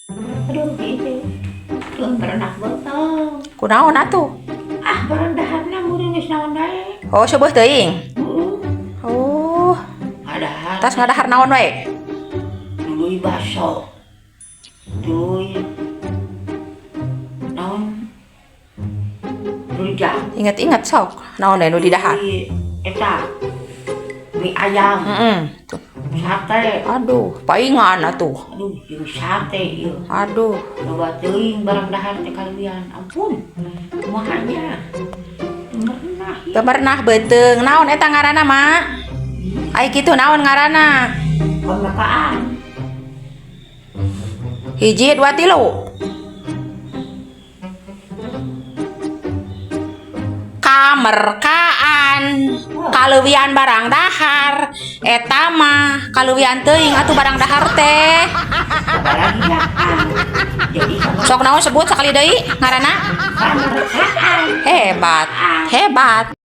Aduh, itu. Tuh berenah botol. Kunaon atuh? Ah, barang daharna meureun geus naon bae. Oh, seubeuh teuing. Heeh. Oh, Ngadahar. Tas ngadahar naon wae? Tuluy baso. Tuluy naon? Rujak. Ingat-ingat sok, naon deui nu didahar? Tuluy eta. Mie ayam, Heeh. Tuh. Sate. Aduh, paingan atuh. Aduh, jeung sate ieu. Aduh, Loba teuing barang dahar teh kalian. Ampun. Kumaha nya? Merenah. Teu merenah beuteung. Naon eta ngaranna, Mak? Ai kitu naon ngaranna? Kamerkaan. Hiji, dua, tilu. Kamerkaan, kaleuwian barang dahar eta mah, kaleuwian teuing atuh barang dahar teh. Apalagi ya. Jadi sama Sok, naon, sebut sakali deui ngaranna. kamerkaan. Hebat, hebat.